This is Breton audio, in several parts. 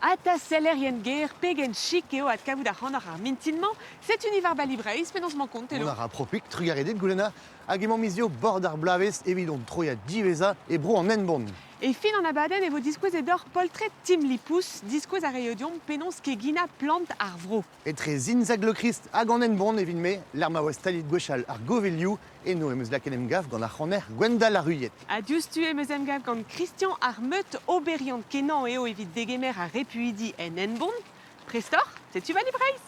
Ata sellerien ger, pegen chik eo adkavout ac'hanoc'h ar mintin-mañ. Setu ni war Bali Breizh, penaos 'mañ kont, Mont a ra propik, trugarez dit, Goulenna. Hag emañ mizioù bord ar bloavezh evit hon troiad diwezhañ e bro an Henbont. E fin an abadenn e vo diskouezet deoc'h poltred Tim Lipous, diskouez a raio deomp penaos keginañ plant ar vro. Etre Zinzag-le-Christ hag an Henbont evit-me, lec'h ma oa staliet gwechall ar govelioù, eno em eus lakaet emgav gant ar c'haner Gwendal ar Ruyet. Ha diouzhtu em eus emgav gant Christian ar Meut, oberiant-kenañ eo evit degemer ar repuidi en Henbont. Prest oc'h? Setu Bali Breizh!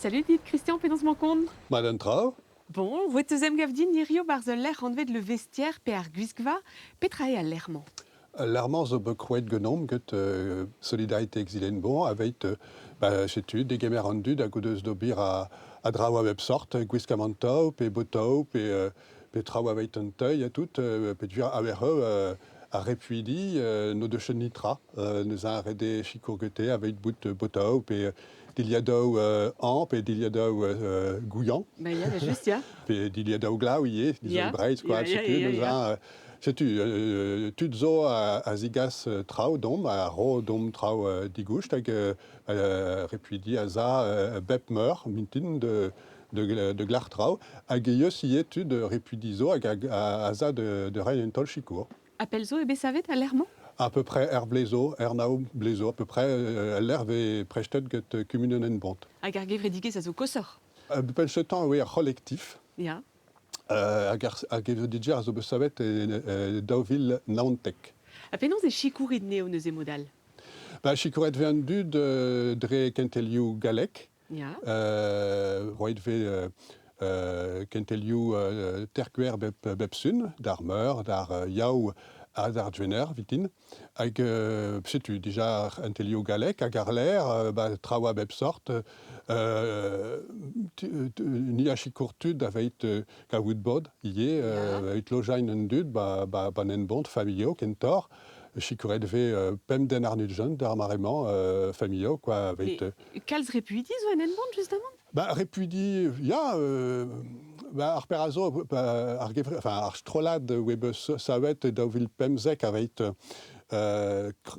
Salut dit Christian, penaos 'mañ kont? Mat an traoù. Bon, roet eus emgav din hirio 'barzh ul lec'h anvet Le Vestiaire pe ar Gwiskva. Petra eo al lec'h-mañ? L'armañ zo bet krouet ganeomp get Solidarité Exilenbourg aveit ba, setu degemer an dud hag o deus d'ober a draoù a bep sort, gwiskamantoù pe botoù pe traoù aveit an teuil ha tout, peogwir a-wechoù ar repuidi n'o deus ket netra. Neuze ar ret eo sikour gete aveit bout botoù pe dilhadoù hañv pe dilhadoù gouiañ. Bah ya, bah juste, ya. Pe dilhadoù glav ivez, disons Breizh quoi, setu neuze Setu, tud zo a zigas traoù deomp, a ro deomp traoù digoust hag repuidi a za bep meur mintin de glac'h traoù. Hag eus ivez tud repuidi zo hag a za de reiñ un taol sikour. Ha pell zo eo bet savet al lec'h-mañ? À peu près er blezo, er nav blezo, à peu près al lec'h vez prestet get kumunioù Henbont. Hag ar gevredigezh a zo koshoc'h? Benn ce temps, oui, ar c'holektif. Ya. Hag ar gevredigezh a zo bet savet e 2019. Ha penaos e sikourit anezho neuze mod all? Ba, sikouret vez an dud dre kentelioù gallek. Ya. Roet vez kentelioù terkwer bep sun, d'ar meur, d'ar yaou ha d'ar gwener vitin. Hag setu dija ar c'hentelioù gallek hag ar lec'h, ba, traoù a bep sort. Ni a sikour tud aveit kaout bod ivez, evit lojañ an dud ba, ba, ba 'n bont familhoù kentoc'h. Sikouret vez pemp den àr-nugent d'ar mare-mañ, familhoù quoi, aveit... Mais kalz repuidi zo en Henbont justement? Ba, repuidi, ya, ba, ar pezh a zo, ba, ar gevre, enfin, ar strollad oa bet savet e 2015 aveit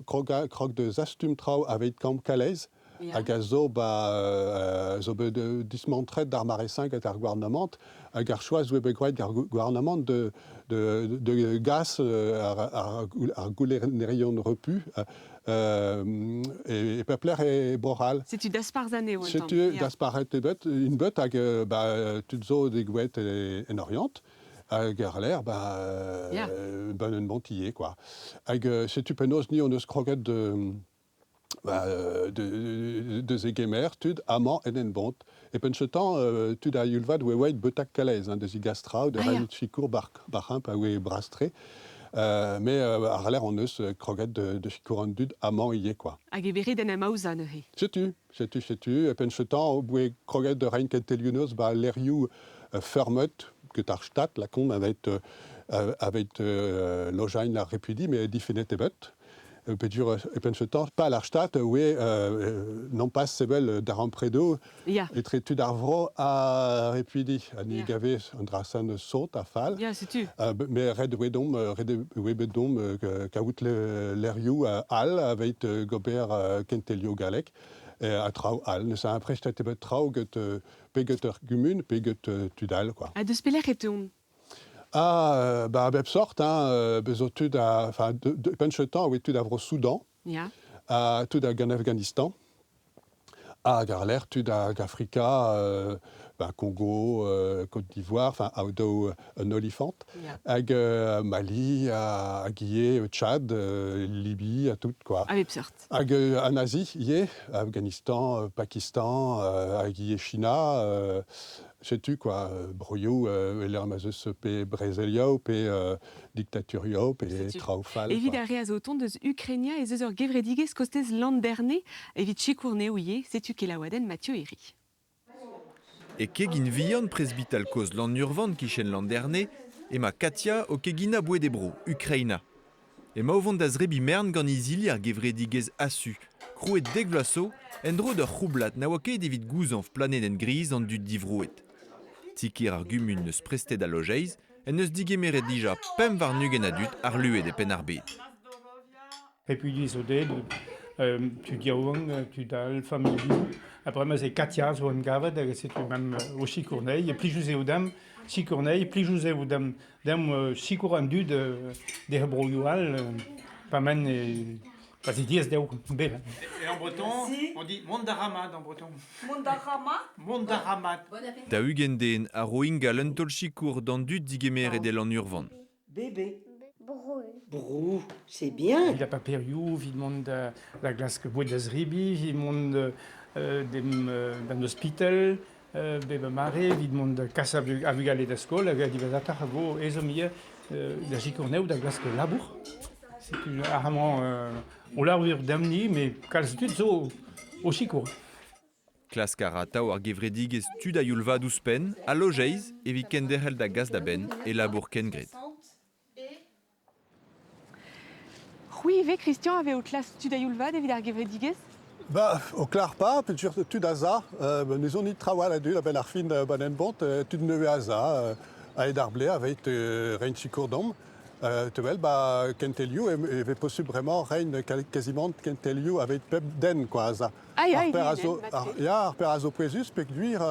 krog de zastum traoù aveit kamp Calais hag a zo ba zo bet dismantret d'ar mare-se gant ar gouarnamant hag ar choaz oa bet graet gant ar gouarnamant de gas ar goulennerion repu e pep lec'h e Bro-C'hall. Setu dasparzh anezho un tamm. Setu dasparzhet eo bet, int bet hag ba, tud zo degouezhet en Oriant hag ar-lerc'h ba, ba un bantier quoi. Hag setu penaos ni hon eus kroget de, ba, de zegemer tud amañ en Henbont. E penn-setan tud a youl vat oa oaet betak Calais hein, da zigas traoù, da reiñ sikour bar pa oa bras-tre. Mais àr-lerc'h hon eus kroget de sikour an dud amañ ivez quoi. Hag e veret en em aozañ neuze. Setu, setu, setu. E penn-setan oa kroget da reiñ kentelioù noz ba lec'hioù feurmet get ar Stad, lakaomp, aveit lojañ ar repuidi, met difennet eo bet. Pedur e penn-setan, pal ar Stad oa non pas sevel darempredoù etre tud ar vro ha repuidi. Ha ni gave an dra-sen sot ha fall. Ya, setu. Mais ret oa deomp, ret oa bet deomp kaout lec'hioù all aveit gober kentelioù gallek ha traoù all. Neuze amprestet eo bet traoù get pe get ur gumun pe get tud all quoi. Ha deus pelec'h e teuont? Ah, bah, a bep sort, hein, bez zo tud a, enfin, penn-chetan oa tud a Vro-Soudan, ha tud ag an Afghanistan, hag àr-lerc'h tud ag Afrika, ba Congo, Côte d'Ivoire, enfin aodo un olifant. Hag Mali, hag ivez Tchad, Libye, ha tout quoi. A bep seurt. Hag an Asie ivez, Afghanistan, Pakistan, hag ivez China, setu quoi, broioù e-lec'h ma'z eus pe brezelioù, pe diktaturioù, pe Setu. traoù fall. Evit quoi. ar re a zo o tont deus Ukrainia ez eus ur gevredigezh kostez Landerne evit sikour anezho ivez, setu kelaouadenn Mathieu Herry. E kegin vihan presbital kozh Lannurvan kichen Landerne emañ Katia o keginañ boued e bro, Ukraina. Emañ o vont da zebriñ mern gant izili ar gevredigezh ASU, krouet dek vloaz zo, en-dro d'ur c'houblad na oa ket evit gouzañv planedenn griz an dud divroet. Ti-kêr ar gumun n'eus prestet al lojeiz en deus digemeret dija 25 a dud arluet e Penn-ar-Bed. Et puis ils ont tud yaouank, tud all, familhoù. Ha bremañ c'est Katia zo en gavet hag setu même o sikour anezhi. Plijus eo dam sikour anezhi, plijus eo dam dam sikour an dud d'er broioù all, pa men pa se diaes dezho bevañ. Et en breton, on dit Mondaramad en breton. Mondarama. Mondaramad. 40 den a ro ingal un taol sikour d'an dud digemeret e Lannurvan. Bébé. Brou. Brou, c'est bien. Evit ar paperioù, evit mont da, da glask boued da zribi, evit mont dem, d'an ospital, bep a mare, evit mont da kas a vugale da skol, hag a diwezhatoc'h a vo ezhomm ivez da sikour anezho da glask labour. Setu ar o labour damni, met kalz tud zo o sikour. Klask a ra atav ar gevredigezh tud a-youl vat ouzhpenn ha lojeiz evit kenderc'hel da gas da benn e labour kengred. C'hwi ivez, Christian, a vez o klask tud a-youl vat evit ar gevredigezh? Ba, o klar pa, peogwir tud a za, ba, n'ez on nit trawal a dud a-benn ar fin ban en-bont, tud nevez a za, aet ar blez aveit reiñ sikour deomp. Te wel, ba, kentelioù e, e vez posubl bremañ reiñ quasiment kentelioù aveit pep den, quoi, a za. Ai, Ar ai, per a den, zo, mat ar, tre. ya, ar per a zo pouezus, peogwir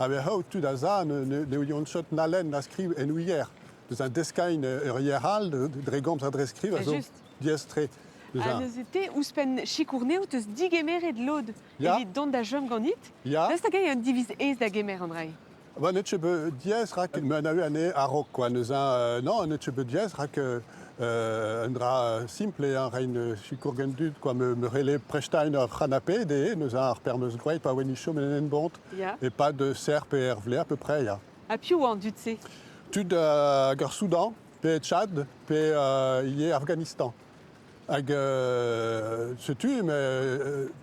a-wechoù tud a za ne, ne, ne ouiont chot na lenn na skriv en ouier. Deus un deskain ur yer all, dre gomz ha dre skriv, a zo Just. diaes-tre. Deus Ha un- neuze te, ouzhpenn sikour anezho, teus digemeret lod Ya. evit dont da chom ganit. Ya. Daoust hag eo un diviz aes da gemer an dra-se? Ba, n'eo ket bet diaes rak me anav anezhe a-raok, quoi. Neuze, non, n'eo ket bet diaes rak un dra simpl eo reiñ sikour gant dud, quoi. Me, me rele prestañ ur c'hanapé dezhe, neuze ar per meus gwraet pa oan i chom en en-bont. Ya. E pad ser pe er vlez à peu près, ya. Ha piv oa an dud-se? Tud hag ar Soudan, pe Tchad, pe ivez Afghanistan. Hag setu, me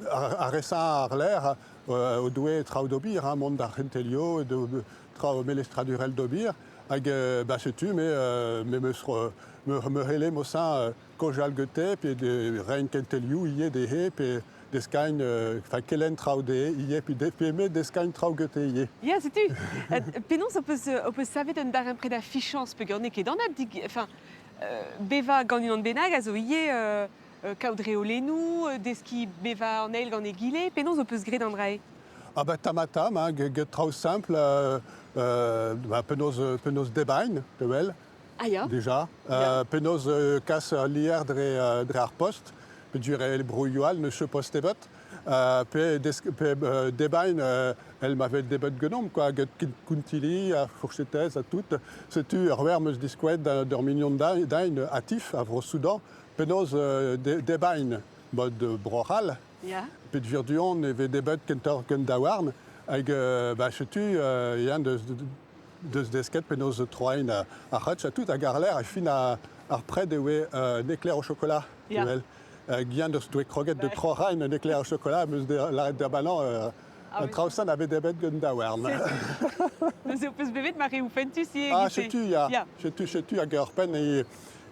ar resañ ar lec'h o doe traoù d'ober, hein, mont d'ar c'hentelioù, de, traoù melestradurel d'ober. Hag ba setu, me, me meus me, me rele mosañ kaozeal gete, pe de reiñ kentelioù ivez dezhe, pe deskain, enfin kelenn traoù dezhe ivez, pe, de, pe me deskain traoù gete ivez. Ya, setu. Penaos ho peus savet un darempred a fichañs peogwir n'eo ket anat dig... Enfin, bevañ gant unan bennak a zo ivez kaout reolennoù, deskiñ bevañ an eil gant egile. Penaos ho peus graet an dra-se? Ah bah tam-ha-tam, hein, get traoù simpl, bah, penaos, penaos debain, te wel, Ah ya? déjà. Ya. Penaos kas ul lizher dre, dre ar post, peogwir e broioù all n'eus ket post ebet. Pe, desk, pe debain, el ma vet debet genomp, quoi, get kountilli, ha fourchetez, ha tout. Setu ur wer meus diskouet d'ur mignon dain atif a vro Soudan, penaos de, debain mod Bro-C'hall, Ya. Peogwir du-hont e vez debet kentoc'h gant daouarn, hag ba, setu yann deus, deus desket penaos troain ar c'hutch ha tout, hag ar lec'h a fin ar pred e oe un éclair au chocolat. Ya. Evel. Hag yann deus doe kroget de trorain un éclair au chocolat, meus de lâret da banañ Ah an oui. traoù-sen a vez debet gant daouarn. Neuze ho peus bevet ma reoù fentus ivez Ah, e-giz-se. setu, ya. Ya. Setu, setu, hag ur penn e,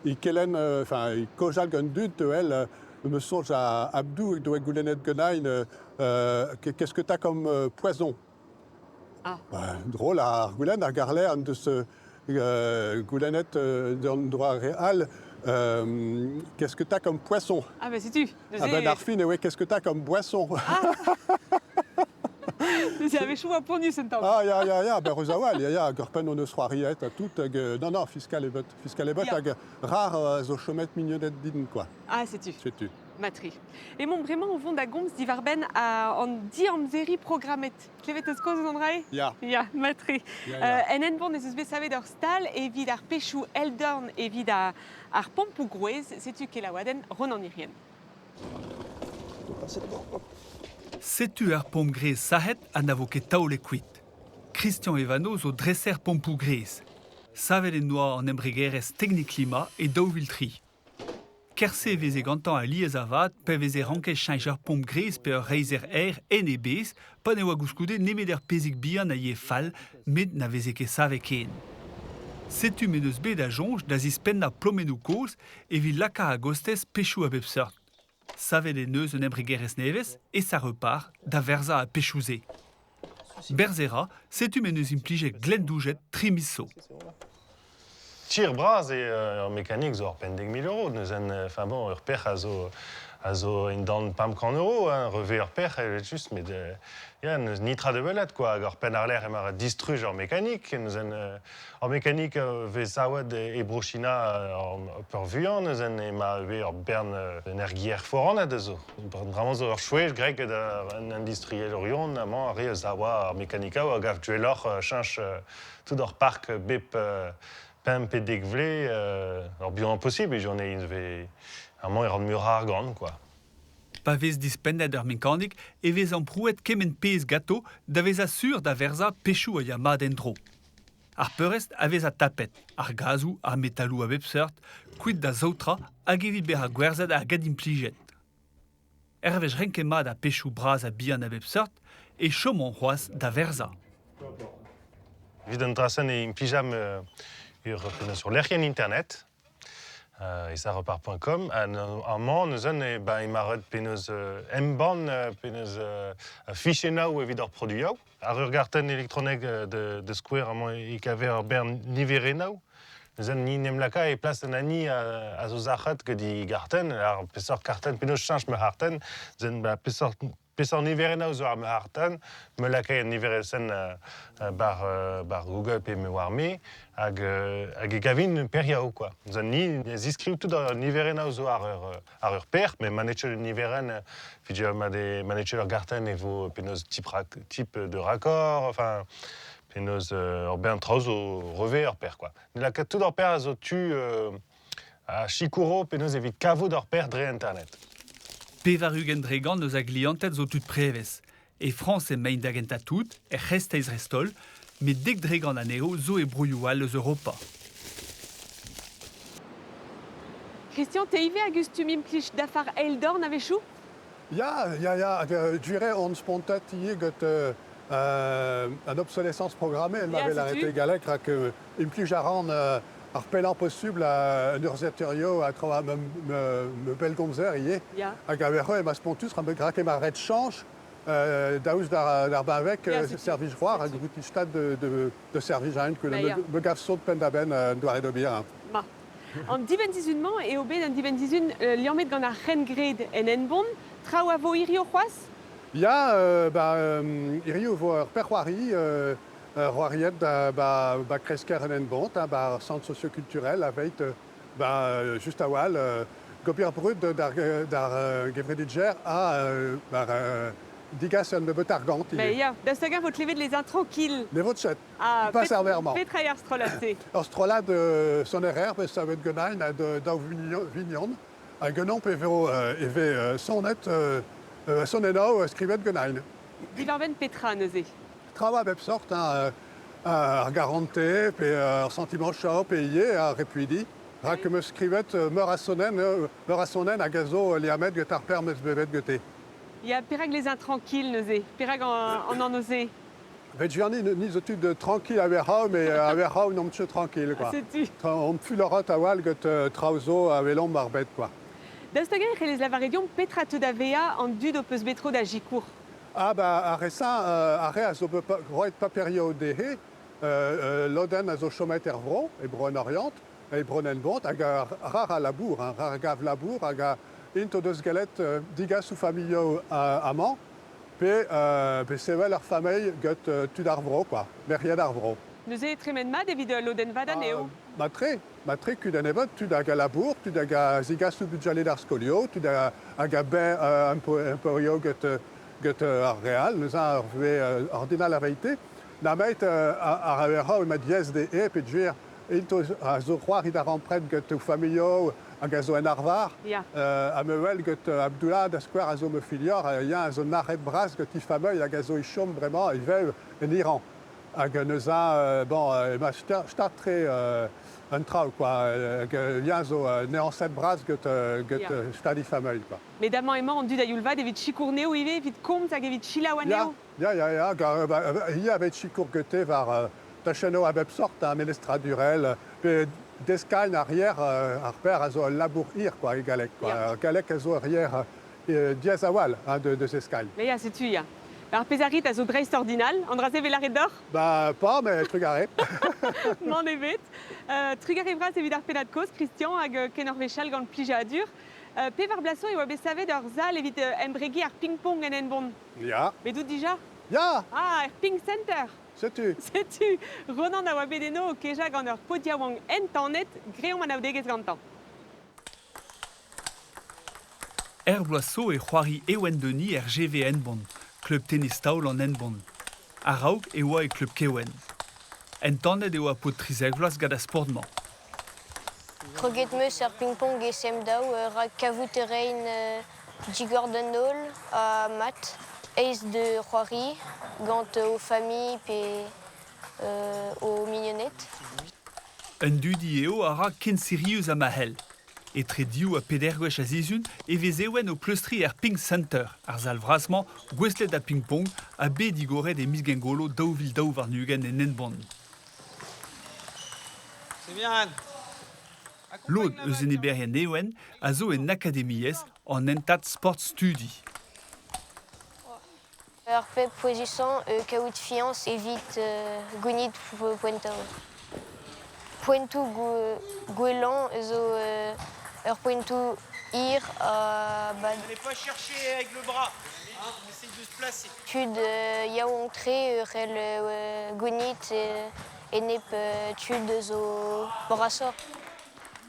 e kelenn, enfin, e kaozeal gant dud, el, me soñj a Abdou doe goulennet ganin, qu'est-ce que t'as comme poison? Ah. Ba, drôle ar goulenn ar garler an deus goulennet d'an droit real, qu'est-ce que t'as comme poisson? Ah bah setu. Neuze, Ah ben ar fin, e oe, qu'est-ce que t'as comme boisson? Neuze a-wechoù oa poanius un tamm. Ah, ya, ya, ya, ben reus a-walc'h, ya, ya, hag ur penn hon eus c'hoariet ha tout, hag, non, non, fiskal ebet, fiskal ebet, Ya. hag rar zo chomet mignoned din, quoi. Ah, setu. Setu. Matri. Emaomp bremañ o vont da gomz diwar-benn an diamzeriñ programmet. Klevet eus kozh an drae? Ya. Ya, matre. Ya, ya. En Henbont ez eus bet savet ur stal evit ar pechoù Eldorn evit ar pompoù gwrez. Setu kelaouadenn Ronan Hirrien. Setu ar pomp grez sac'het ha na vo ket taolet kuit. Christian Evano zo dreser pompoù grez. Savet en doa an embregerezh Techniclima e 2003. Kerse e veze gantañ alies avat pa veze ranket cheñch ur pomp grez pe ur reizher aer en e bezh pa ne oa koulskoude nemet ur pezhig bihan a yee fall met na veze ket savet ken. Setu m'en deus bet a soñj da zispennañ plomennoù kozh evit lakaat a-gostez pechoù a bep seurt. Savet en deus un embregerezh nevez e sa repart da verzañ ar pechoù-se. Berzh e ra, setu m'en deus implijet Glenn Doujet tri miz zo. Tir bras eo ur mekanik zo ur 15 000 euro. Neuze, enfin bon, ur pec'h a zo indan 500 euro, hein, revez ur pec'h, evel-just, met ya, n'eus nitra da welet, quoi. Hag ur penn ar-lerc'h emañ distruj ur mekanik. Neuze, ur mekanik vez savet e Bro-China peurvuiañ, neuze emañ ivez ur bern energier foranet a zo. Bremañ zo ur chouej grek an industriel orion, amañ ar re eus a oa ar mekanikaoù a gav gwelloc'h cheñch tout ur park bep 5 pe 10 vlez ur buan possible, j'en ai ve amañ e ran muioc'h argant, quoi. Pa vez dispennet ur mekanik e vez amprouet kement pezh ganto da vezañ sur da verzañ pechoù a ya mat en-dro. Ar peurrest a vez tapet, ar gazoù, ar metaloù a bep seurt, kuit da saotrañ hag evit bezañ gwerzhet ar gad implijet. Hervez renket mat ar pechoù bras ha bihan a bep seurt e chomont c'hoazh da verzañ. Evit an dra-sen e implijam ur penaos ur lec'hienn internet, esarepart.com, amañ neuze e ba emañ penaos embann penaos fichennoù evit ar produioù. Ar ur gartenn elektronek de skouer amañ e kaver ur bern niverennoù. Neuze ni nem laka e plas an ani a zo zac'hat gant i gartenn, ar peseurt kartenn penaos cheñch ma c'hartenn, zen ba peseurt niverennoù zo ar ma c'hartenn, me laka an niverenn bar Google pe me war me, hag e gavin periaou, quoi. Zen ni ziskriv tout ar niverennoù zo ar ur per, met ma n'eo ket un niverenn, evit ma n'eo ket ur gartenn e vo penaos type de raccord, enfin, penaos ur bern traoù zo revez ur per, quoi. Ne laka tout ur per a zo tu a sikouro penaos evit kavout ur per dre internet. 80% eus a glianted zo tud prevez. E Frañs emaint da gentañ tout, er c'hreisteiz dreist-holl, met 10% anezho zo e broioù all eus Europa. Christian, te ivez a gustum implij dafar Eldorn a-wechoù? Ya, hag gwir eo on spontet ivez gant an obsolescence programmée, elle m'avait Ya, arrêté setu. galleg, rak implij a ran ar pellañ posubl an urzhiataerioù a tra me pellgomzer ivez. Hag a-wechoù ema spontus rak ema ret chañch daoust d'ar benveg Ya, setu. servij c'hoar hag vout stad de servij a Ba, ya. me gav sot penn-da-benn an doare d'ober. Hein. Ma. An dibenn-sizhun-mañ eo bet an dibenn-sizhun liammet gant ar c'hengred en Henbont. Traoù a vo hirio c'hoazh? Ya, ba, hirio vo ur pec'hoari c'hoariet ba kresker en Henbont, hein, ba centre socioculturel aveit ba, just a-walc'h gober brud d'ar gevredigezh ha bar digas an nebeut argant Ba ivez. ya, da hag-eñ vo klevet Les Intranquilles. Ne vo ket, Ah, pas servèrement. Petra eo ar strollad-se? Ur strollad sonerer pe savet genain ha de daou vignon hag genañ pe vo e ve sonet sonennoù skrivet genain. Diwar-benn petra neuze? Traoù a bep sort, hein, ar garante, pe ar sentiment chao, pe ivez ar repuidi. Rak meus skrivet meur a sonenn hag a zo liammet get ar per meus bevet gete. Ya, perak Les Intranquilles neuze? Perak an anv-se? Vet juarni ni zo tud tranquille a-wechoù, met a-wechoù n'omp ket tranquille, quoi. Setu. On fulorot a-walc'h get traoù zo a welomp ar bed, quoi. Daoust hag-eñ e c'hellez lavaret deomp petra teu da vezañ an dud ho peus bet tro da sikour? Ah ba ar re-sañ ar re a zo bet roet paperioù dezhe, lodenn a zo chomet er vro, e bro en Oriant, e bro en Bont, hag ar rar a labour, hein, rar a gav labour, hag a int o deus gallet digas o familhoù amañ, pe sevel ar familh get tud ar vro, quoi, merc'hed ar vro. Neuze tremen mat evit lodenn vat anezho. Matre, matre kudenn ebet, tud hag a labour, tud hag a zigasoù bugale d'ar skolioù, tud hag a bae emporio get, get ar re all, neuze ar vuhez ordinal a veite. Nemet ar a emañ diaes dezhe peogwir int a zo c'hoari da rampred get o familhoù hag a zo en arvar. Ha me wel get Abdullah da skouer a zo ma filhor, eñ a zo nac'het bras get he familh hag a zo e chom bremañ e vev en Iran. Hag neuze, bon, emañ start-tre an traoù, quoi. Hag eñ a zo neañset bras get, get stad he familh, quoi. Met amañ emañ an dud a-youl vat evit sikour anezho ivez, evit komz hag evit selaou anezho. Ya, ya, ya, hi a vez sikour gete war tachennoù a bep sort, hein, melestradurel, pe deskain ar yer, ar père a zo ul labour hir, quoi, e galleg, quoi. Ar galleg a zo ur yer diaes a-walc'h, hein, de zeskain. Mais ya, setu, ya. Ar pezh a rit a zo dreistordinal. An dra-se 'vez lâret deoc'h? Ba, pas, met trugarez. Mann ebet. Trugarez vras evit ar pennad-kozh, Christian, hag ken ur wech all gant plijadur. Pevar bloaz zo e oa bet savet ur sal evit embregiñ ar ping-pong en Henbont. Ya. Bet out dija? Ya! Ah, er Ping Center! Setu. Setu, Ronan a oa bet eno o kejañ gant ur paotr yaouank entanet, greomp anaoudegezh gantañ. Er bloaz zo e c'hoari Ewen Denis er GV Henbont, klub tennis-taol an Henbont. A-raok e oa e klub Kewen. Entanet e oa paotr 13 vloaz gant ar sport-mañ. Kroget 'm eus er ping-pong e CM2 rak kavout e raen digor d'an holl ha mat. Aes da c'hoari gant o familh pe o mignoned. Un dudi eo a ra ken sirius ha ma c'hell. Etre div ha peder gwech a sizhun e vez Ewen o pleustriñ er Ping Center, ar sal vras-mañ gouestlet da ping-pong ha bet digoret e miz Gengolo 2022 en Henbont. Lod eus eneberien Ewen a zo en akademiezh an hentad sport studi. Ar pep pouezusañ kaout fiañs evit gounit poentoù. Poentoù gwellañ zo ur poentoù hir ha bad. Tud yaouank-tre c'hell gounit enep tud zo brasoc'h.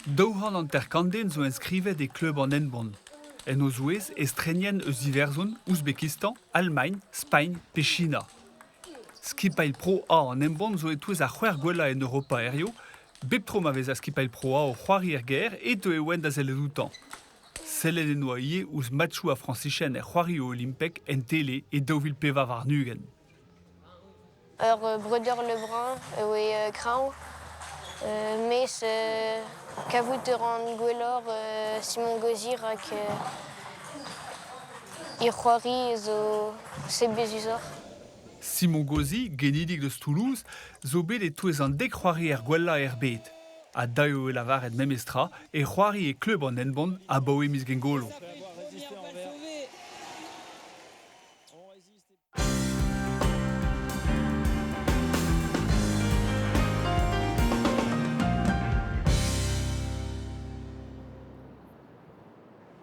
250 den zo enskrivet e klub an Henbont. En o zouez estrenien eus Iwerzhon, Ouzbekistan, Almagn, Spagn pe China. Skipailh Pro A an Henbont zo e-touez ar c'hwec'h gwellañ en Europa hiziv. Bep tro ma vez ar skipailh Pro A o c'hoari er gêr e teu e oen da sellet outañ. Sellet en oa ivez ouzh matchoù ar Frañsichenn er c'hoarioù olimpek en tele e 2024. Ur breudeur Lebrun e oe kreñv, mes kavout a ran gwelloc'h Simon Gauzy rak e c'hoari zo sebezusoc'h. Simon Gauzy, genidik eus Toulouse, zo bet e-touez an dek c'hoarier gwellañ er bed. Ha dav eo lavaret memestra e c'hoari e klub an Henbont abaoe miz Gengolo.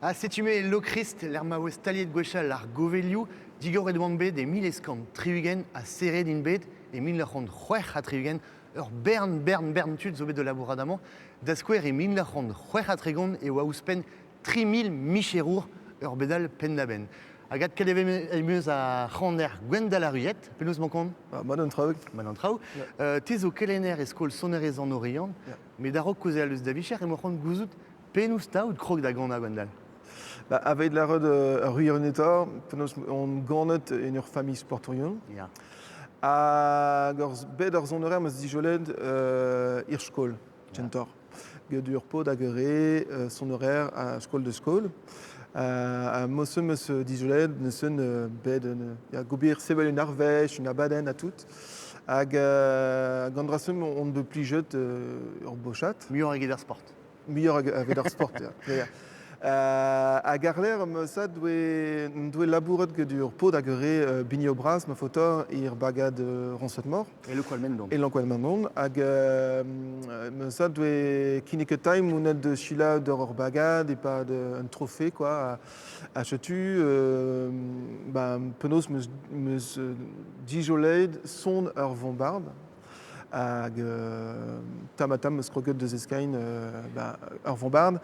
Ha setu-me Lokrist, lec'h ma oa staliet gwechall ar govelioù, digoret oant bet e 1860 ha serret int bet e 1966. Ur bern, bern, bern tud zo bet o labourat amañ. Da skouer, e 1936 e oa ouzhpenn 3000 micherour ur bedal penn-da-benn. Hag adkavet em eus ar c'haner Gwendal ar Ruyet. Penaos emañ kont? Ah, mat an traoù. Mat an traoù. Te zo kelenner e skol sonerezh an Oriant, met a-raok kaozeal eus da vicher emañ c'hoant gouzout penaos 'ta out krog da ganañ, Gwendal? Ba, aveit lâret ur gwirionez penaos on ganet en ur familh sportourion. Ya. Hag ur, bet ur soner am eus dijolet ir skol, kentoc'h. Get ur paotr hag ur re sonorer a skol da skol. Ha mosse 'm eus dizolet neuze bet ya, gober sevel un arvest, un abadenn ha tout. Hag gant dra-se on bet plijet ur bochad. Muioc'h eget ar sport. Muioc'h eget ar sport, ya. ya. Hag àr-lerc'h am eus doe labouret get ur paotr hag ur re binioù bras ma faota er bagad Roñsed-Mor. E Lokoal-Mendon. E Lokoal-Mendon. Hag ça doe kinnig time monet de selaou d'ur ur bagad e-pad un trophée quoi. Ha setu ben, penaos 'm eus dijolet son ur vombard. Hag tamm ha tamm meus kroget da zeskain ba, ur vombard.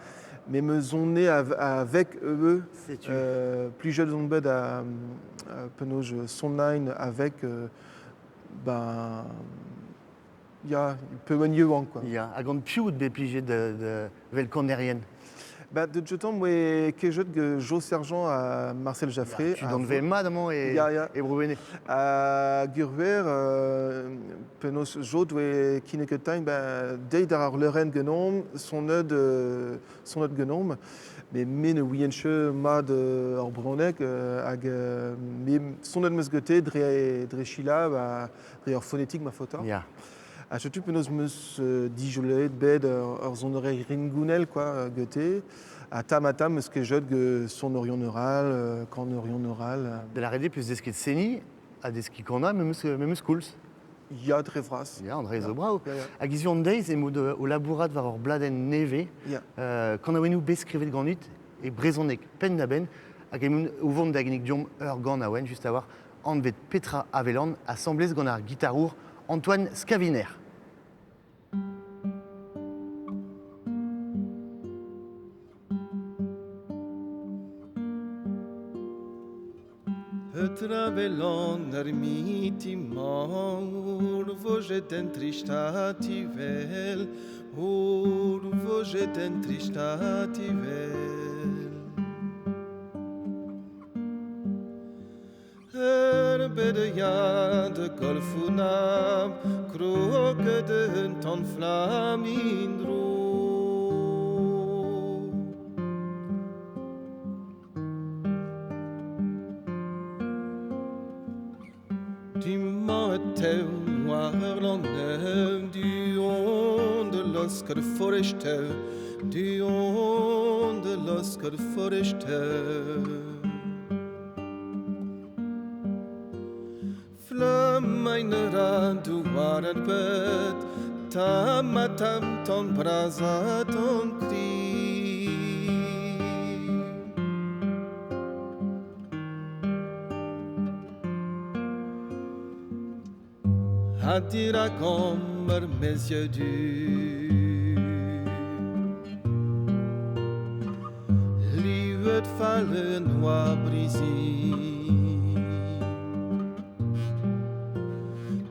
Mais me zonne avec eux, plijet on bet a penaos sonnain avec ben ya, pewen yaouank quoi. Ya, hag gant piv out bet plijet da vel kanerien? Ba, de jetan moe kejet ge Jo Sergent ha Marcel Jaffré. Tu danve mat amañ e, Ya, ya. e Bro-Wened. Ha Gurver, penaos Jo doe kinneketain, ba, deit ar leurenn genomp, sonnet, sonnet genomp, mais me ne ouien ket mat ar brezhoneg hag me sonnet meus gete dre, dre Sheila, ba, dre ur fonetik ma faota. Ya. Ha setu penaos meus dijolet bet ur sonerezh ringounel quoi, gete. Ha tamm ha tamm meus kejet ge sonorion oral, kanorion oral. Da lâret eo peus desket seniñ ha deskiñ kanañ memes, memes koulz. Ya, dre vras. Ya, an dra zo brav. Ya, ya. Hag hiziv an deiz emaout o labourat war ur bladenn nevez, Ya. Kanaouennoù bet skrivet ganit e brezhoneg penn-da-benn, hag emaon o vont da ginnig deomp ur ganaouenn just a-walc'h anvet Petra Avelan, asambles gant ar gitarour Antoine Scaviner. Petra velan ar miti-mañ ur vojedenn tristati vel, ur vojedenn tristati vel. Er bet ya de golfunam, kroket un tan flamindro. Du matin war l'an du on de l'Oscar Forester, du on de l'Oscar Forester. Flamm ra du war ar bet, tam ha tam ton brasa ton kri. Ha dirak omp mes du. Livet fallen oa brizi.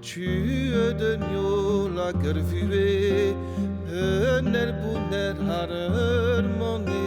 Tu de nio la gervue, un el bouner har ur monet.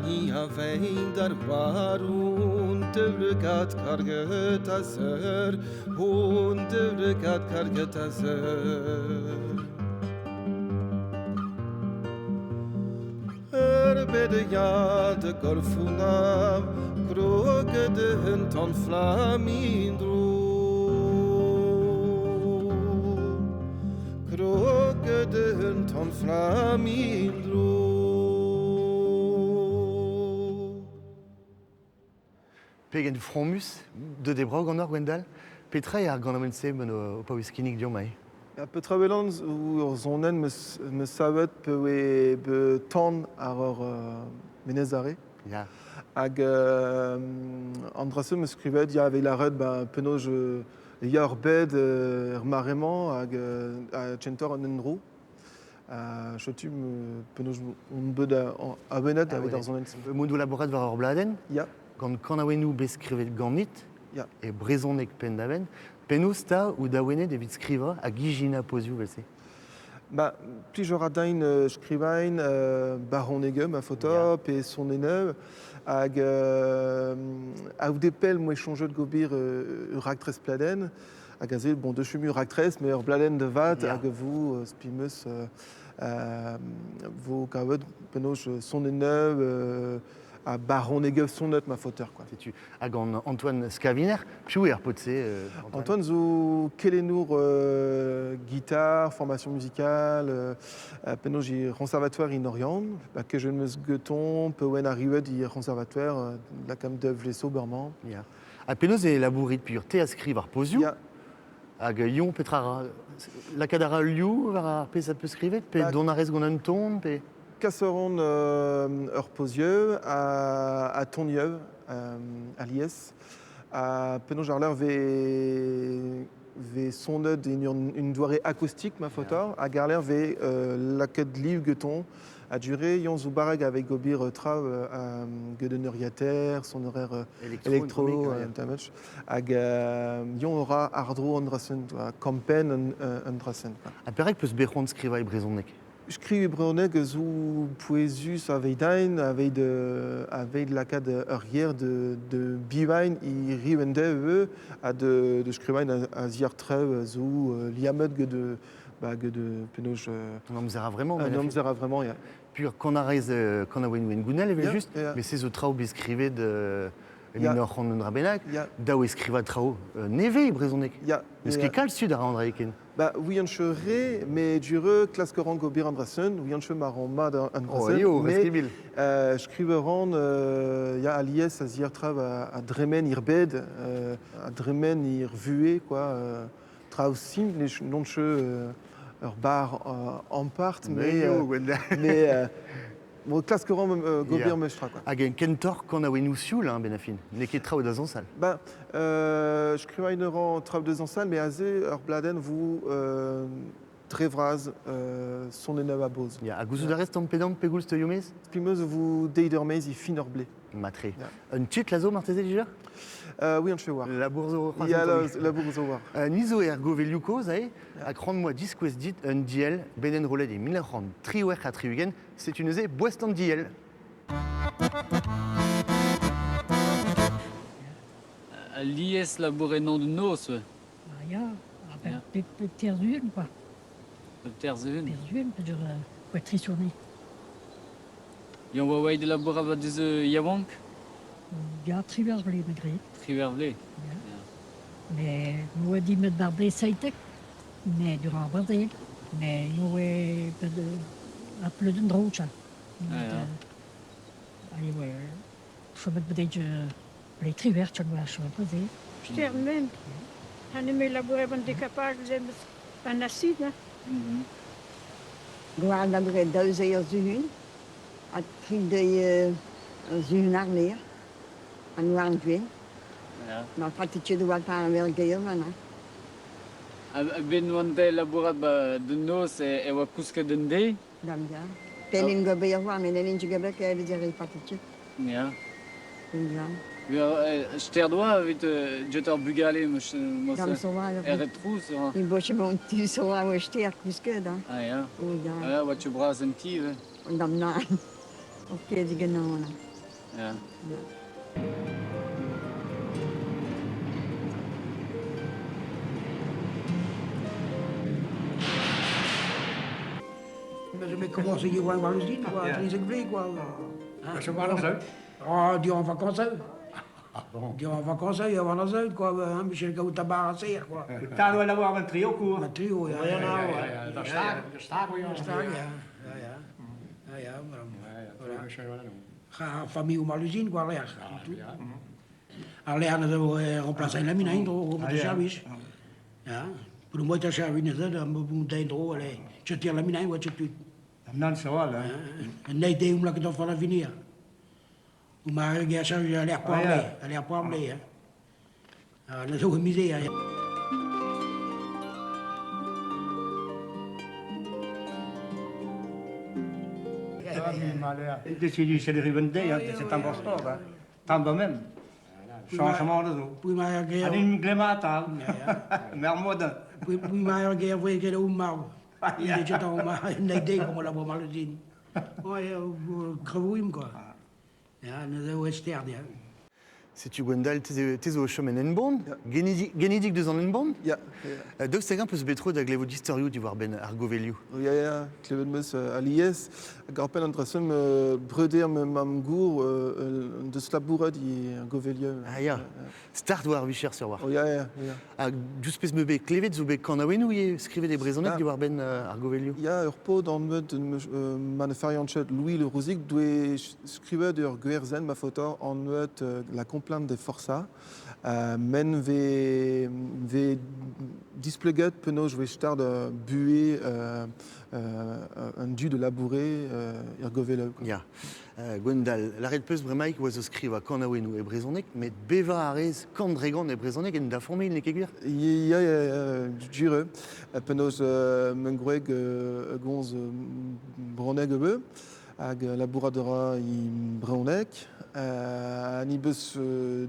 Ni a vein dar war un deuregat karget a zeur, un deuregat karget a zeur. Er bede ya de golfunam, kroget de ton flamindro. Kroget de ton flamindro. Pegen fromus, de debrav gant ur Gwendal, petra eo ar ganaouenn-se ben o paouez kinnig deomp ae? Ya, petra welan ur zonenn meus, meus savet pe oe be tan ar ur menez are. Ya. Hag an dra-se meus skrivet ya aveit lâret ba, penaos ya ur bed er mare-mañ hag a tchentor an endro. Ha setu penaos on bet awenet aveit ar zonenn-se. Mont do labourat war ur bladenn? Ya. Gant kanaouennoù bet skrivet ganit, Ya. e brezhoneg penn-da-benn, penaos 'ta out awenet evit skrivañ hag ijinañ pozioù evel-se? Ba, plij a ra din skrivain baronegeu ma faota pe sonenneù hag a-houde pell 'moa soñjet gober ur raktres pladenn hag aze bon deus ur raktres met ur bladenn da vat hag a vo spi 'm eus vo kavet penaos sonenneù ha baronegeu sonet ma faoter quoi. Setu hag an Antoine Skaviner, piv eo ar paotr-se Antoine? Antoine zo kelennour gitar, formation musicale, penaos e conservatoire in Oriant, ba kejet 'm eus geton, pe oen arrivet e conservatoire lakaomp da vleso bremañ. Ya. Ha penaos e labourit peogwir te a skriv ar pozioù? Ya. Hag Yon, petra ra? Lakaat a ra ul liv war ar pezh a peus skrivet? Pe Ba- dont a rez gant un ton pe... Kas a ran ur pozieu ha tonieu alies. Ha penaos ar leur vez vez sonet en un doare akoustik ma faota hag ar lec'h vez lakaet liv geton a dure yon zo barrek avec gobir tra get un euriater, son horaire électro, damage hag yon aura àr-dro an dra-sen, kampenn an dra-sen. Ha perak peus bet c'hoant skrivañ e brezhoneg? Skriv e brezhoneg zo pouezus aveit-ein, aveit, aveit lakaat ur ger de, de bivain hiriv en dev ivez, ha de, de skrivain a-ziàr traoù zo liammet get, ba, get penaos... An amzer a-vremañ. An amzer a-vremañ, ya. Pur kan a rez kanaouennoù hengounel evel-just, Yeah, met se zo traoù bet skrivet Ya. en ur c'hant un dra bennak. Ya. Dav eo skrivañ traoù nevez e brezhoneg. Ya. N'eus ket kalz tud a ra an dra ken. Ba, ouian-che re, met dure klask a ran gober an dra-sen, ouian-che ma ran mat an Oh, dra-sen, eo, met reskibil. skriv a ran ya, alies a ziar traoù a dremen ir bed, a dremen ir vuhez, quoi, traoù simpl, ne n'on che ur bar ampart, mais, Eo, Gwenda. mais bon, klask a ran gober Ya. meus tra, quoi. Hag en kentoc'h kanaouennoù sioul, hein, ben a fin. N'eo ket traoù da zañsal. Ben, skrivañ a ran traoù da zañsal, met aze ur bladenn vo dre vras sonennoù a-boz. Ya, ha gouzout a rez tamm pe damm pegoulz teuio maez? Spi 'm eus vo deiz ur maez e fin ur blez. Matre. Ya. Un titl a zo marteze dija? Oui, an che war. Labour zo c'hoazh Ya, un tammig. labour zo war. Ni zo er govelioù kozh aze, hag c'hoant 'moa diskouez dit un diell bet enrollet e 1978, setu neuze boest an diell. Alies labourennoù noz, ouais. Ah ya, ah ben, pep, pep terzhun, quoi. Pep terzhun. Terzhun, peogwir oa trist on Yann oa oa labourat war deus yaouank? Ya, triwec'h vloaz 'ma graet. Triwec'h vloaz? Ya. Mais 'moa dit met war blez 17, mais durant ar brezel, mais 'moa bet ar pleud en-dro, tcha. Ah, ya. Allez, ouais, chomet bet blez triwec'h, tcha, 'moa chomet brezel. Sternen. Ha ne labouret an décapage an acide, hein. Gwall labouret daou zeiz zuhun, ha tri deiz zuhun ar ler, an houarn gwenn. Ya. Ma fatit ket oa pa ur gaer hein. A-benn oan te labourat ba da noz e oa kousket un deiz? Dam ya. Pell gober war, met n'hellin ket gober evit ar fatit ket. Ya. Ya. Ster doa evit diout ar bugale Dam zo war. Er trouz. In boche mon tu zo war oa ster kousket, hein. Ah ya. Oh ya. Ah ya, oa tu bras en ti, ouais. Dam na. Ok, diganon. Ya. Ya. Mais comment c'est qu'il va l'usine, quoi, les vloaz, quoi. Ah, se war an Ah, di en vacances. Ah bon. Di en vacances, il y a an quoi, hein, Michel Gaou tabar a ser, quoi. Taal wel war an trio kour. An trio, ja. Ja, ja, ja, da stag, da stag, ja. Stag, ja. Ja, ja. Ja, ja, maar voilà. Ga famille om l'usine, quoi, l'air. Ja. Ar l'air na zo remplacer la mine, hein, dro, Ah, de ja. service. Ja. Pour le mois de service, da mo den dro, allez. Je tire la mine, hein, wat je tu. Am nan zo al, hein. En nee, de om laat het van l'avenir. Hoe maar ik ja, zou je l'air Ah, parler, ja. l'air parler, hein. Ah, dat is ook een misère. Decidu se riven deiz, c'est un bon sport, hein. Tamm da mem. Chañchamant a zo. Puis ma ar gêr... Ha din glemma atav. Mer mod. Puis ma ar gêr voe ket o marv. Ya. Jet o ma nei deg o labour mal din. Ouais, krevouim quoi. Ya, neuze o sterd ya. Setu Gwendal, te zo o chom en Henbont, genidik deus an Henbont? Ya. Daoust hag-eñ peus bet tro da glevout istorioù diwar-benn ar govelioù? Ya, ya, klevet 'm eus alies. Hag ar penn an dra-se breuder ma mamm-gour deus labourat e govelioù. Ah ya, start war ar vicher sur war. Oh, ya, ya, ya. Ha diouzh pezh 'm bet klevet zo bet kanaouennoù ivez skrivet e brezhoneg diwar-benn ar govelioù? Ya, ur paotr anvet maniferiañchet Louis Le Rouzic doe skrivet ur gwerzenn ma faota anvet La complainte des forçats men vez vez displeget penaos 'vez start buhez un du de labourer er goveloù. Ya. Gwendal, lâret 'peus bremaik 'oa zo skrivañ kanaouennoù e brezhoneg, met bevañ a rez kant dre gant e brezhoneg en da familh, n'eo ket gwir? Ya, ya, ya, jure. Penaos ma gwreg a gomz bronneg ivez. Hag labourat a ra e brezhoneg. Ha ni 'beus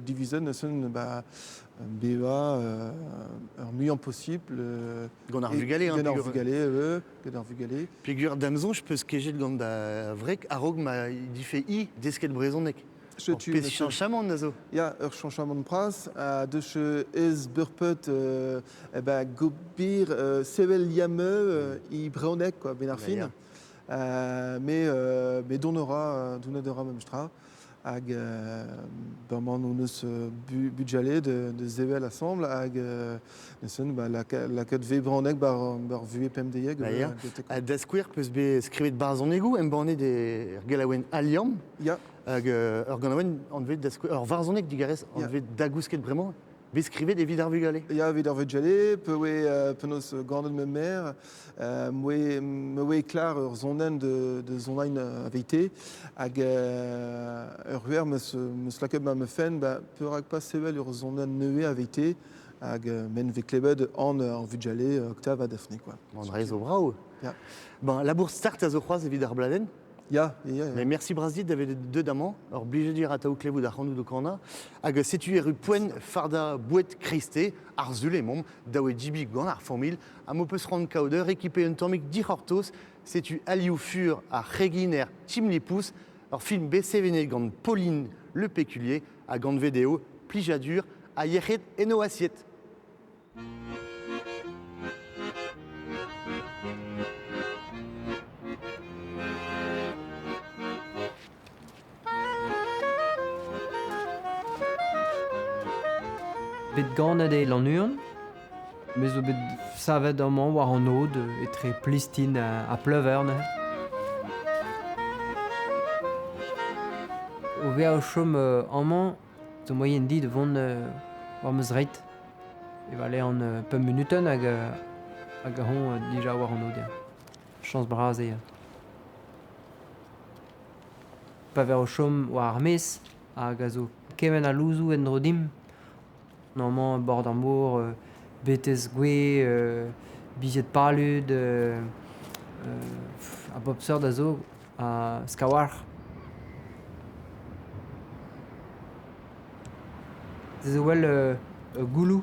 divizet neuze ba bevañ ar muiañ posibl. Gant ar vugale, hein, Gant ar vugale, ivez, gant ar vugale. Peogwir da'm soñj 'peus kejet gant da wreg a-raok ma he dife-hi desket brezhoneg. Setu Ur pezh chañchamant a zo. Ya, ur chañchamant bras. Ha deus ez beurpeut eh ben, gobir sevel liammeu e brezhoneg, quoi, 'benn ar fin. Mais dont aura dont aura memestra hag bremañ hon eus budjale de sevel assemble hag neuzen ba lakaat vez bronneg bar bar vuhez pemdeiek. Ya. Ha da skouer peus bet skrivet barzhonegoù embannet er gelaouenn Al Liamm. Ya. Hag ur ganaouenn anvet da skouer ur varzhoneg digarez anvet Da gousket bremañ bet skrivet evit ar vugale. Ya, evit ar vugale, pe oe penaos ganet ma mère, me oe klar ur sonenn de sonenn aveite, hag ur c'hwer meus lakaet ma ma fenn, ba, perak pas sevel ur sonenn nevez aveite, hag men vez klevet an ar vugale Octave ha Daphné, quoi. An dra zo brav. Ya. Bon, labour start a zo c'hoazh evit ar bladenn. Ya, ya, ya. Mais merci bras dit da velet deut amañ, ur blijadur atav klevout ac'hanout o kanañ. Hag setu erru poent fardañ boued kreiste, ar sul emaomp, daou e dibi gant ar familh, ha m'ho peus c'hoant kaout ur rekipe un tammig dic'hortoz, setu alioù fur ar c'heginer Tim Lipous, ur film bet sevenet gant Pauline Le Péculier hag anvet eo Plijadur ha yec'hed en ho asied. Bet ganet eo Lannuon, me zo bet savet amañ war an aod etre Plistin ha Pleuveur neuze. O vezañ o chom amañ zo moaien dit da vont war ma zreid. E valean pemp munutenn hag hag ahont dija war an aod ya. Chañs bras eo. Pa vez o chom war ar maez hag a zo kement a louzoù en-dro dimp, amañ bord ar mor, betez gwez, bizied palud, a bep seurt a zo, ha skaouarc'h. Se zo wel gouloù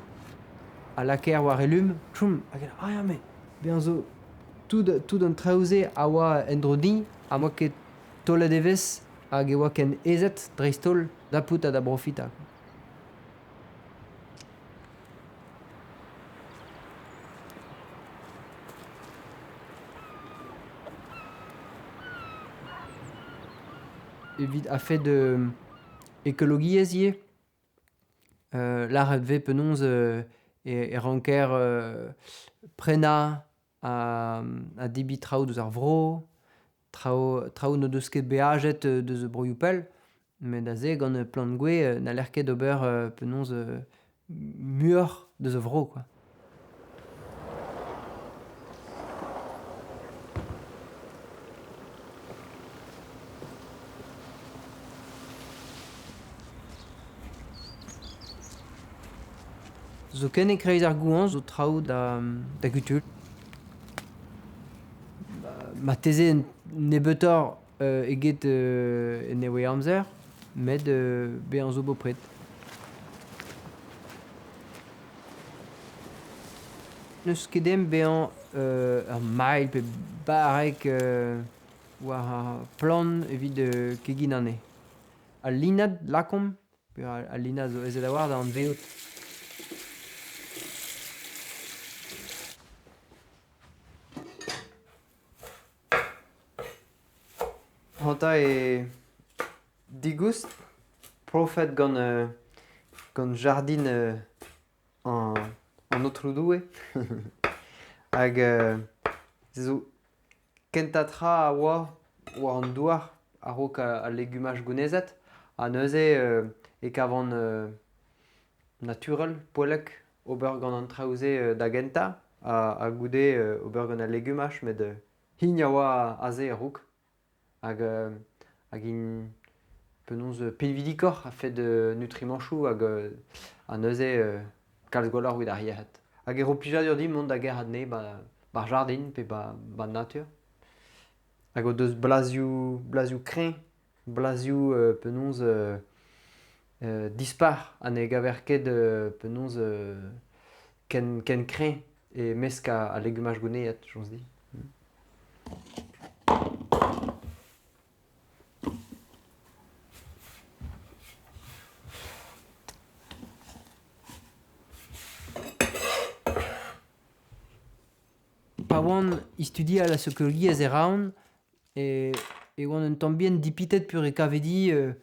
a lakaer war e lum, tchoum, hag ah ya mais bezañ zo tout an traoù-se a oa en-dro din ha 'moa ket taolet evezh hag e oa ken aezet dreist-holl dapout ha da brofitañ. Evit a-fet ekologiezh ivez, lâret 'vez penaos e ranker prenañ ha debriñ traoù deus ar vro, traoù n'o deus ket beajet deus broioù pell, met aze gant plant gouez n'haller ket ober penaos muioc'h deus a vro quoi. Zoken e-kreiz ar goañv zo traoù da gutul. Marteze nebeutoc'h eget en nevez-amzer. Met bezañ zo bepred. N'eus ket ezhomm bezañ ur mailh pe barrek war ar plan evit keginañ anezhe. Al linad lakaomp, pe al linad zo aezet a-walc'h da anavezout. C'hoanta eo digoust profet gant gant jardin an Aotrou Doue hag se zo kentañ tra a oa war an douar a-raok al legumaj gounezet ha neuze e kavan naturel, poellek ober gant an traoù-se da gentañ ha goude ober gant al legumaj met hini a oa aze a-raok. Hag hag int penaos pinvidikoc'h a-fet nutrimanchoù hag ha neuze kalz gwelloc'h evit ar yec'hed. Hag e ro plijadur din mont da gerc'hat anezhe 'ba 'r jardin pe 'ba 'ba an natur. Hag o deus blazioù blazioù kreñv, blazioù penaos dispar ha ne gaver ket penaos ken ken kreñv e-mesk al legumaj gounezet, soñj din. Pa oan e studial a sokologiezh e Rouen e e oan un tamm bihan dipitet peogwir e kave din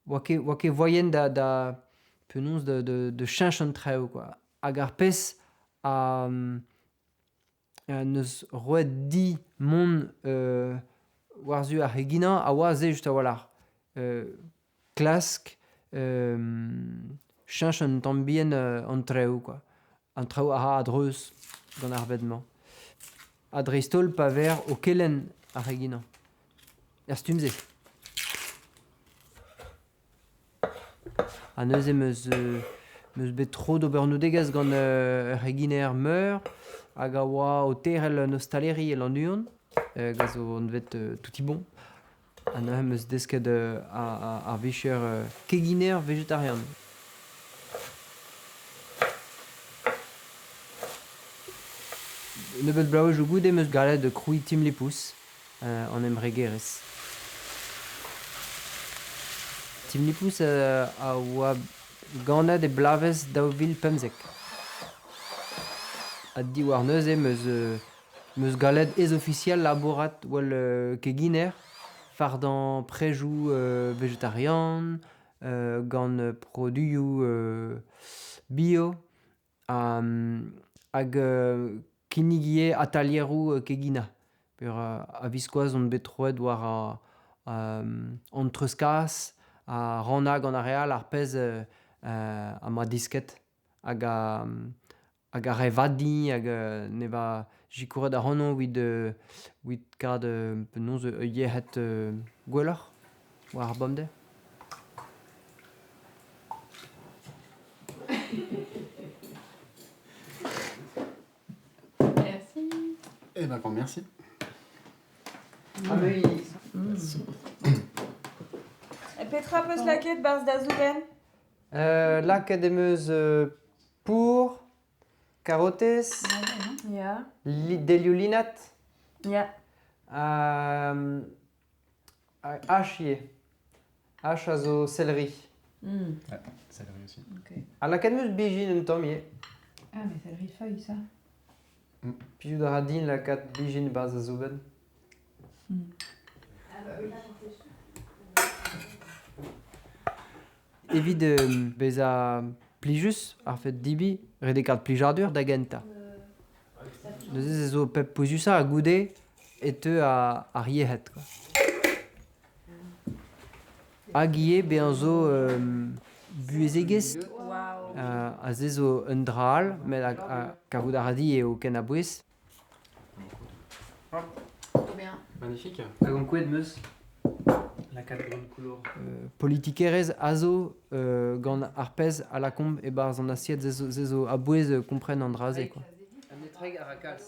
oa ket oa ket voaien da da penaos da da cheñch an traoù kwa. Hag ar pezh a neus roet dit mont war-zu ar c'heginañ a oa se just a-walc'h. Klask cheñch un tamm bihan an traoù kwa. An traoù a ra a-dreuz gant ar bed-mañ. Ha dreist-holl pa vez o kelenn ar c'heginañ. Er stumm-se. Ha neuze 'm eus 'm eus bet tro d'ober noudegezh gant ur c'heginer meur hag a oa o terc'hel un ostaleri e Lannuon, hag a zo anvet Toutibon. Ha neuze 'm eus desket ar vicher keginer vegetarian. Nebeut bloavezhioù goude 'm eus gallet krouiñ Team Lipous. An embregerezh. Tim Lipous a oa ganet e bloavezh 2015. Ha diwar neuze 'm eus 'm eus gallet ez-ofisiel labourat well keginer, fardañ prejoù vegetarian, gant produioù bio hag kinnig ivez atalieroù keginañ peogwir a-viskoazh on bet troet war an treuzkas ha rannañ gant ar re all ar pezh am boa desket hag hag a rae vad din hag 'neva sikouret ac'hanon evit evit kaout penaos ur yec'hed gwelloc'h war ar bemdez. Merci. Eh ben, grand merci. Ah oui. Petra peus lakaet 'barzh da zoubenn? Lakaet em eus pour, karotez, Ya. delioù linad. Ya. H ivez. H a zo céleri. Ouais, céleri aussi. Ok. Ha lakaet 'm eus bezhin un tamm ivez. Ah, mais céleri feuille, ça. Plijout a ra din lakaat bezhin e-barzh ar soubenn. Evit bezañ plijus ar fed debriñ, ret eo kaout plijadur da gentañ. Neuze se zo pep pouezusañ ha goude e teu ar yec'hed kwa. Hag ivez bezañ zo buhezegezh aze zo un dra all met kavout a ra dit eo ken a-bouez. Magnifique. Hag ankouaet 'm eus. Lakaat brun couleur. Politikerezh a zo gant ar pezh a lakaomp e-barzh an asied se zo a-bouez kompren an dra-se kwa.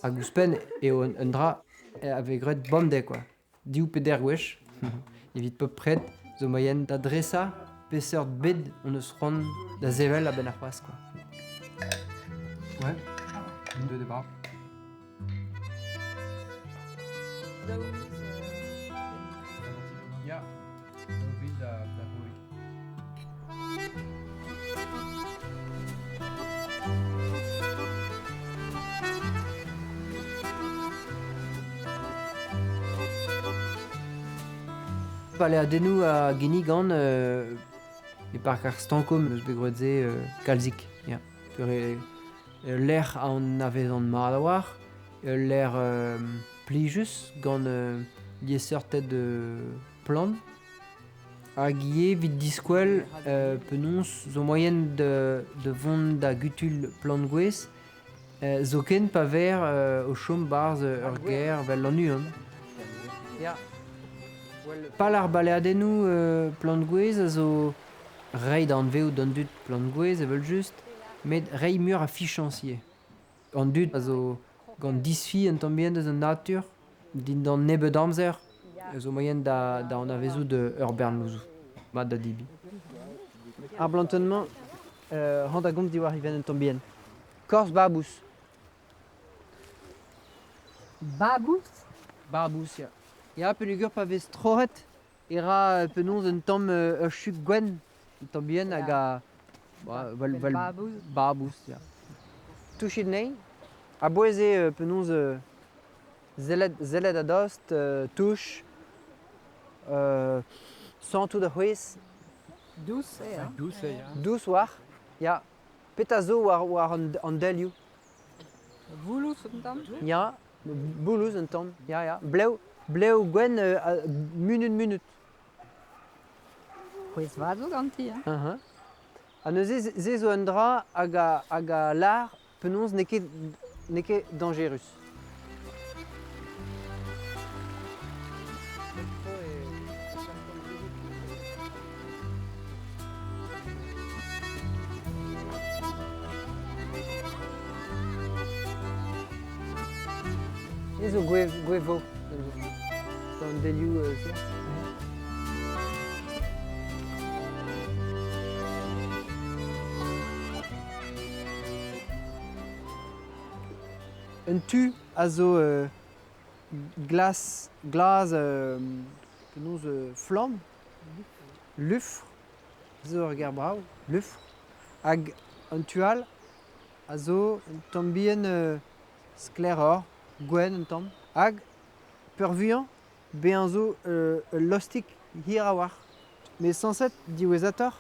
Hag ouzhpenn eo un dra a vez graet bemdez kwa. Div pe deir gwech evit pep pred. Zo moaien da dresañ peseurt bed hon eus c'hoant da sevel a-benn ar c'hoazh quoi. Ouais. Deux débats. Ya, daou da, da c'houi. Baleadennoù a ginnigan e park ar Stankom eus bet graet se kalzik. Ya. Peure lec'h a anavezan mat a-walc'h, ul lec'h plijus gant liesseurted plant. Hag ivez evit diskwel penaos zo moaien da vont da gutul plant gouez, zoken pa ver o chom 'barzh ur gêr 'vel Lannuon. Ya. Pal ar baleadennoù plant gouez a zo reiñ da anvezout d'an dud plant gouez evel-just, met reiñ muioc'h a fichañs ivez. An dud a zo gant disfi un tamm bihan eus an natur, dindan nebeut amzer, zo moaien da anavezout ur bern louzoù mat da debriñ. Ar blantenn-mañ hañ da gomz diwar he fenn un tamm bihan. Korz babous. Babous? Babous, ya. Ya, peogwir pa vez troc'het e ra penaos un tamm ur chug gwenn, un tamm bihan hag a... Ba, vel, vel, babous. Babous, ya. Touchit anezhi. A-bouez eo penaos sellet, sellet a-dost, touch, santout ar c'hwezh. Dous eo, hein? Dous eo, ya. Dous war, ya. Petra zo war, war an delioù? Voulouz un tamm? Ya, boulouz un tamm, ya, ya. Blev, blev gwenn munut munut. C'hwezh vat zo ganti, hein? Uh-huh. Ha neuze, se zo un dra hag a, hag a lâr penaos n'eo ket, n'eo ket dañjerus. Se zo gwe, gwevo gant delioù se. Un tu a zo glas, glas penaos flamm, lufr, zo ur ger brav, lufr, hag an tu all a zo un tamm bihan sklaeroc'h, gwenn un tamm, hag peurvuiañ bezañ zo ul lostig hir a-walc'h. Met sañset diwezhatoc'h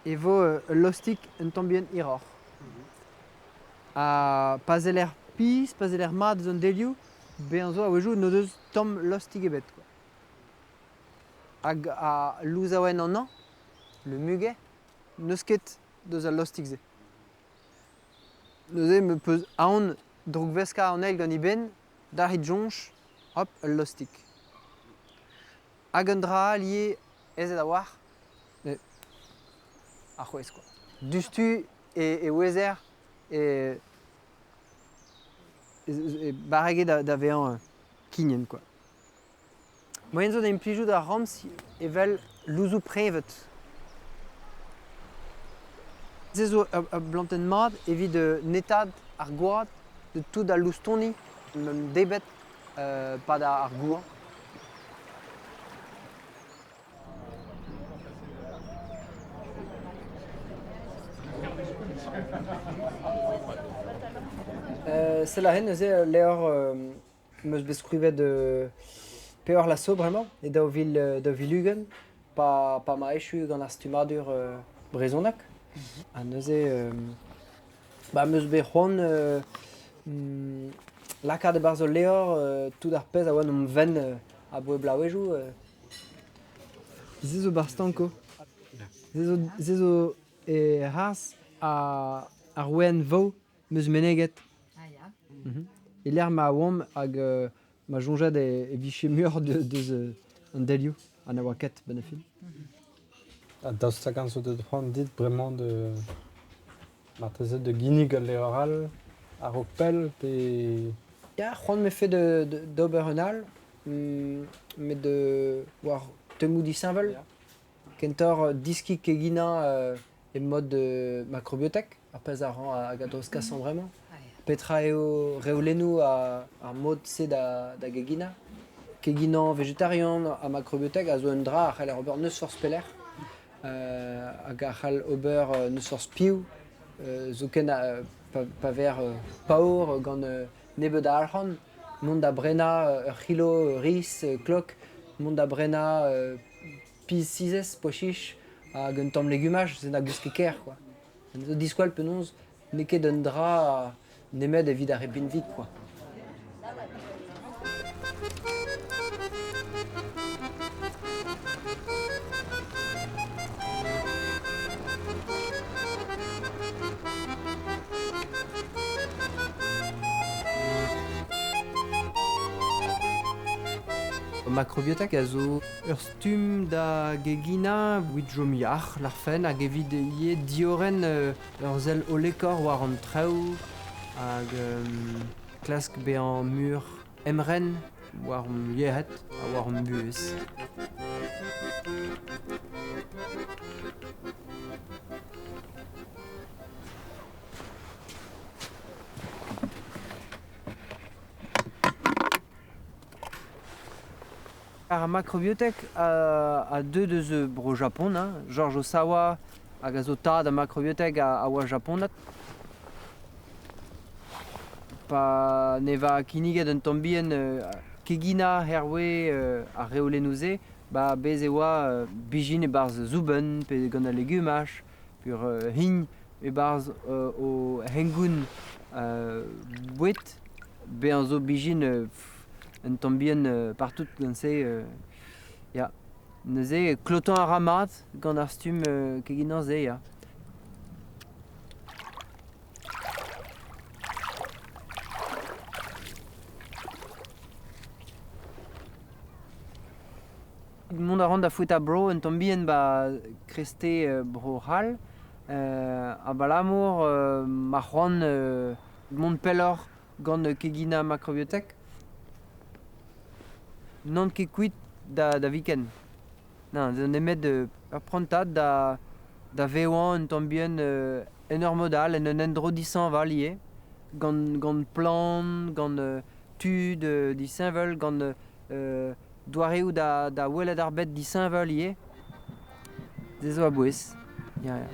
e vo ul lostig un tamm bihan hiroc'h. Ha pa seller pizh, pa seller mat eus an delioù, bezañ zo a-wezhioù n'o deus tamm lostig ebet quoi. Hag a louzaouenn an hañv, le muguet, n'eus ket deus al lostig-se. Neuze me peus aon droukveskañ an eil gant eben, dalc'hit soñj, hop, ul lostig. Hag un dra all ivez aezet a-walc'h, mais ar c'hwezh quoi. Diouzhtu e ouezer e, e barrek eo da, da vezañ kignen quoi. Moaien zo da implijout ar ramz evel louzoù preñved. Se zo ur blantenn mat evit netaat ar gwad de tout al loustoni meump debret 'pad ar goañv. Sell aze neuze ul levr 'm eus bet skrivet peoc'h la so bremañ e 2020 pa ma echu gant ar stummadur brezhoneg. Ha neuze ba 'm eus bet c'hoant lakaat e-barzh ul levr tout ar pezh a oa 'n em fenn aboae bloavezhioù. Se zo 'barzh Stanko. Se zo e-harz ar ouenn vo 'm eus meneget. Ah ya. E-lec'h ma oamp hag ma soñjed e vije muioc'h deus an delioù ha na oa ket 'benn ar fin. Ha daoust hag-eñ zo deut c'hoant dit bremañ de marteze de ginnig ul levr all a-raok pell pe... Ya, c'hoant 'mefe d'ober un all. met war temoù disheñvel. Kentoc'h diskiñ keginañ e mod makrobiotek, ar pezh a ran hag a dreuzkasan bremañ. Petra eo reolennoù ar mod-se da geginañ? Keginañ vegetarian ha makrobiotek a zo un dra a c'haller ober n'eus forzh pelec'h hag a c'hall ober n'eus forzh piv, zoken pa ver paour gant nebeut a arc'hant, mont da brenañ ur c'hilo riz klok, mont da brenañ piz sizez, pois chiche, hag un tamm legumaj, se na goust ket ker quoi. Zo diskwel penaos n'eo ket un dra nemet evit ar re binvik quoi. Makrobiotek a zo ur stumm da geginañ evit chom yac'h larfen hag evit ivez diorren ur sell hollekoc'h war an traoù hag klask bezañ muioc'h emren war hon yec'hed ha war hon buhez. Ar makrobiotek a deu deus Bro-Japon, hein. George Osawa hag a zo tad ar makrobiotek a oa japonat. Pa neva kinniget un tamm bihan keginañ hervez ar reolennoù-se, ba bez e oa bijin e-barzh soubenn pe gant al legumaj, pur hign e-barzh o hengoun boued. Bezañ zo bijin un tamm bihan partout gant se ya. Neuze klotañ a ra mat gant ar stumm keginañ-se ya. Mont a ran da foetañ bro un tamm bihan 'ba kreiste Bro-C'hall abalamour ma c'hoant mont pelloc'h gant keginañ makrobiotek. N'on ket kuit da viken. Nann, nemet ur prantad da vevañ un tamm bihan en ur mod all, en un endro dishañval ivez, gant plant, gant tud disheñvel, gant doareoù da welet ar bed disheñvel ivez. Se zo a-bouez. Ya, ya.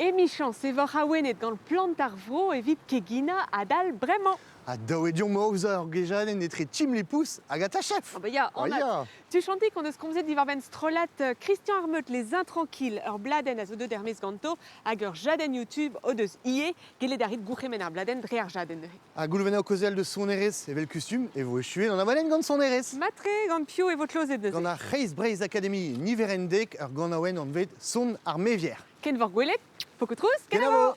Emichañs e voc'h awenet gant plant ar vro evit keginañ adal bremañ. Ha daou eo deomp aozañ ur gejadenn etre Tim Lepous hag Atachef. Ah bah ya, Ah ya. Tuchantik hon eus komzet diwar-benn strollad Christian Armeut Les Intranquilles, ur bladenn a zo deuet er-maez ganto hag ur jadenn YouTube o deus ivez. Gellet a rit gourc'hemenn ar bladenn dre ar jadenn neuze. Ha goulvennañ kaozeal deus sonerezh, evel kustum, e vo echuet an abadenn gant sonerezh. Matre, gant piv e vo klozet neuze? Gant ar C'hreiz Breizh Akademi niverenn dek, ur ganaouenn anvet Son ar Mevier. Ken vor gwelet, pokoù trouz, Kenavo!